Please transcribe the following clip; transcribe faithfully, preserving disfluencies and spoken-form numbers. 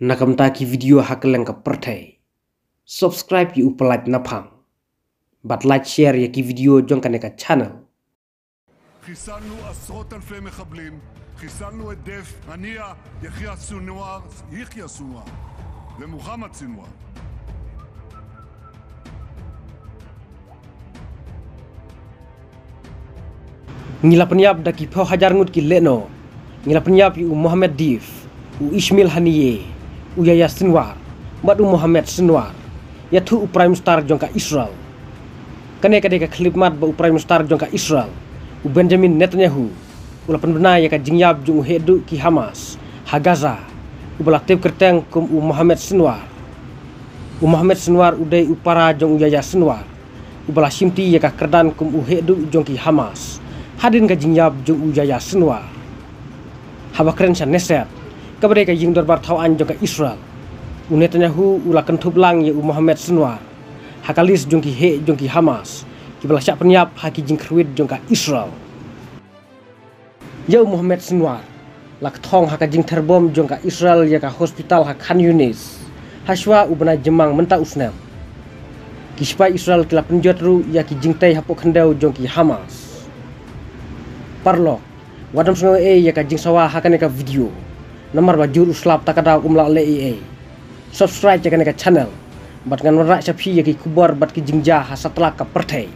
Na ka bynta ki video ha kylleng ka pyrthei, subscribe ïa u Pyllait Naphang bad like, share ïa ki video jong kane ka channel. חיסלנו עשרות אלפי מחבלים, חיסלנו את דף הנייה יחיא סונואר, יחיא סונואר, ומוחמד סינואר. Ngi la pynïap da ki phew hajar ngut ki lehnoh. Ngi la pynïap ïa u Mohammed Deif, u Ismail Haniyeh, u Yahya Sinwar bad u Mohammed Sinwar. Ïathuh u Prime Minister jong ka Israel. Kane ka dei ka khyllipmat ba u Prime Minister jong ka Israel, u Benjamin Netanyahu, u la pynbna ïa ka jingïap jong u heh duh ki Hamas ha Gaza, uba la tip kyrteng kum u Mohammed Sinwar. U Mohammed Sinwar u dei u para jong u Yahya Sinwar, uba la shimti ïa ka kyrdan kum u heh duh jong ki Hamas hadien ka jingïap jong u Yahya Sinwar. Haba kren sha Knesset, kaba dei ka ïing dorbar thaw aiñ jong ka Israel, u Netanyahu u la kynthup lang ïa u Mohammed Sinwar ha ka list jong ki heh jong ki Hamas kiba la shah pynïap ha ki jingkhyrwit jong ka Israel. Ïa u Mohammed Sinwar la kthong ha ka jingther bom jong ka Israel ïa ka hospital ha Khan Yunis hashwa u bnai Jymmang mynta u snem. Ki sipai Israel ki la pynjot ruh ïa ki jingtei hapoh khyndew jong ki Hamas. Paralok, wat dam sngew ei ei ïa ka jingsawa ha kane ka video, namar ba jur u slap ta ka daw um lah leh ei ei. Subscribe ïa kane ka channel bad ngan wanrah sha phi ïa ki khubor bad ki jingjia ha satlak ka pyrthei.